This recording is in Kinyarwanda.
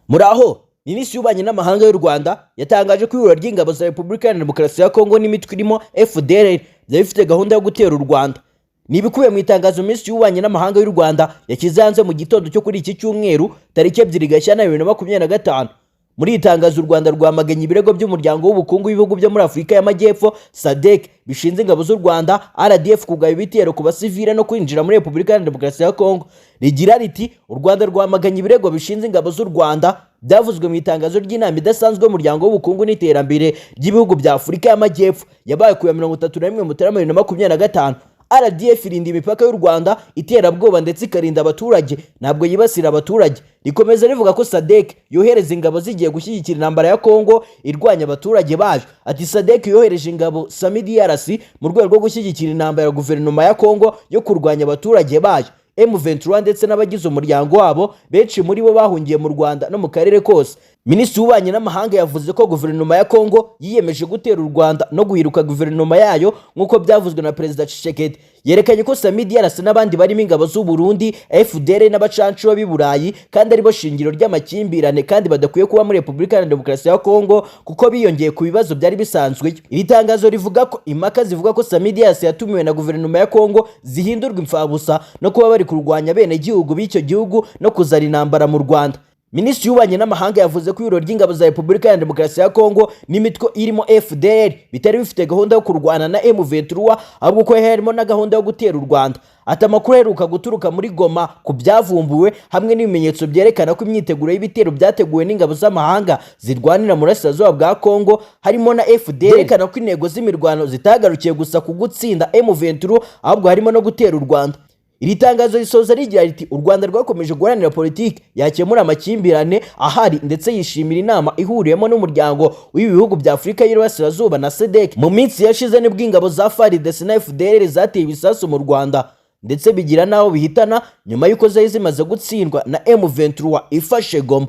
Muri aho, Minisitiri w'Ububanyi n'Amahanga y'u Rwanda yatangaje ko ihuriro ry'ingabo za Repubulika Iharanira Demokarasi ya Kongo n'imitwe irimo FDLR byari bifite gahunda yo gutera u Rwanda. Ni ibikubiye mu itangazo Minisitiri w'Ububanyi n'Amahanga y'u Rwanda yashyize hanze mu gitondo cyo kuri iki cyumweru, tariki 2 Gashyantare 2025. Muri iri tangazo, u Rwanda rwamaganye ibirego by'Umuryango w'Ubukungu w'Ibihugu byo muri Afurika y'Amajyepfo, SADC, bishinze ingabo z'u Rwanda RDF kugaba ibitero ku basivile no kwinjira muri Repubulika Iharanira Demokarasi ya Kongo. Rigira riti: "U Rwanda rwamaganye ibirego bishinze ingabo z'u Rwanda byavuzwe mu itangazo ry'inama idasanzwe y'Umuryango w'Ubukungu n'Iterambere ry'Ibihugu bya Afurika y'Amajyepfo yabaye ku ya 31 Mutarama 2025. RDF irinda imipaka y'u Rwanda iterabwoba ndetse ikarinda abaturage, ntabwo yibasira abaturage." Rikomeza rivuga ko SADC yohereza ingabo zigiye gushyigikira intambara ya Kongo irwanya abaturage bayo. Ati: "SADC yohereje ingabo SAMIDRC mu rwego rwo gushyigikira intambara ya guverinoma ya Kongo yo kurwanya abaturage bayo M23 ndetse n'abagize umuryango wabo, benshi muri bo bahungiye mu Rwanda no mu karere kose." Minisitiri w'Ububanyi n'Amahanga yavuze ko guverinoma ya Kongo yiyemeje gutera u Rwanda no guhiruka guverinoma yayo nk'uko byavuzwe na Perezida Tshisekedi. Yerekanye ko SAMIDRC n'abandi barimo ingabo z'u Burundi, FDLR n'abacanshuro b'i Burayi kandi aribo shingiro ry'amakimbirane, kandi badakwiye kuba muri Repubulika Iharanira Demokarasi ya Kongo kuko biyongeye ku bibazo byari bisanzwe. Iri tangazo rivuga ko impaka zivuga ko SAMIDRC yatumiwe na guverinoma ya Kongo zihindurwa imfabusa no kuba bari kurwanya bene gihugu b'icyo gihugu no kuzana intambara mu Rwanda. Minisitiri w'Ububanyi n'Amahanga yavuze ko ihuriro ry'ingabo za Repubulika ya Demokarasi ya Kongo n'imitwe irimo FDLR bitari bifite gahunda yo kurwana na M23, ahubwo ko harimo na gahunda yo gutera u Rwanda. Ati: "Amakuru aheruka guturuka muri Goma ku byavumbuwe hamwe n'ibimenyetso byerekana ko imyiteguro y'ibitero byateguwe n'ingabo z'amahanga zirwanira mu burasirazuba bwa Kongo harimo na FDLR, byerekana ko intego z'imirwano zitagarukiye gusa ku gutsinda M23, ahubwo harimo no gutera u Rwanda." Iri tangazo risoza rigira riti: "U Rwanda rwakomeje guharanira politiki yakemura amakimbirane ahari, ndetse yishimira inama ihuriyemo n'Umuryango w'Ibihugu bya Afurika y'Iburasirazuba na SADC." Mu minsi yashize nibwo ingabo za FARDC na FDLR zateye ibisasu mu Rwanda ndetse bigira n'aho bihitana, nyuma y'uko zari zimaze gutsindwa na M23 ifashe Goma.